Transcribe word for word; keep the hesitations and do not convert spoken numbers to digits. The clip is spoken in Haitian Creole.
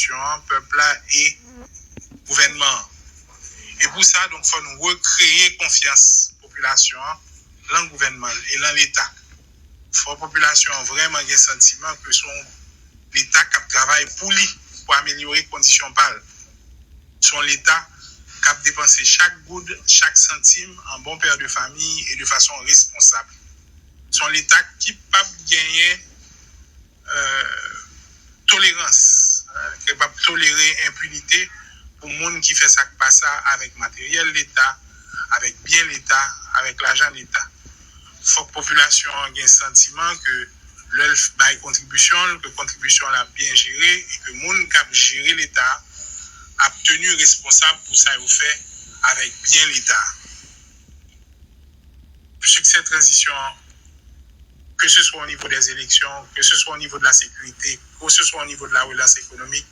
popilasyon an, pèp la e gouvènman an. E pou sa, donk, fò nou rekreye konfyans popilasyon an lan gouvènman l e lan Leta. Fò popilasyon an vrèman gen santiman ke se yon Leta k ap travay pou li, pou amelyore kondisyon pa l. Se yon Leta k ap depanse chak goud, chak santim an bon pè de famiy e de fason responsab. Se yon Leta ki p ap genyen tolerans, ki p ap tolere enpinite pou moun ki fè sa k pa sa avèk materyèl Leta, avèk byen Leta, avèk lajan Leta. Fòk popilasyon an gen santiman ke lè l bay kontribisyon l, ke kontribisyon l ap byen jere e ke moun k ap jere Leta ap teni responsab pou sa yo fè avèk byen Leta. Siksè tranzisyon an, ke se swa o nivo dè eleksyon, ke se swa o nivo de la sekirite, ke se swa o nivo de la relans ekonomik,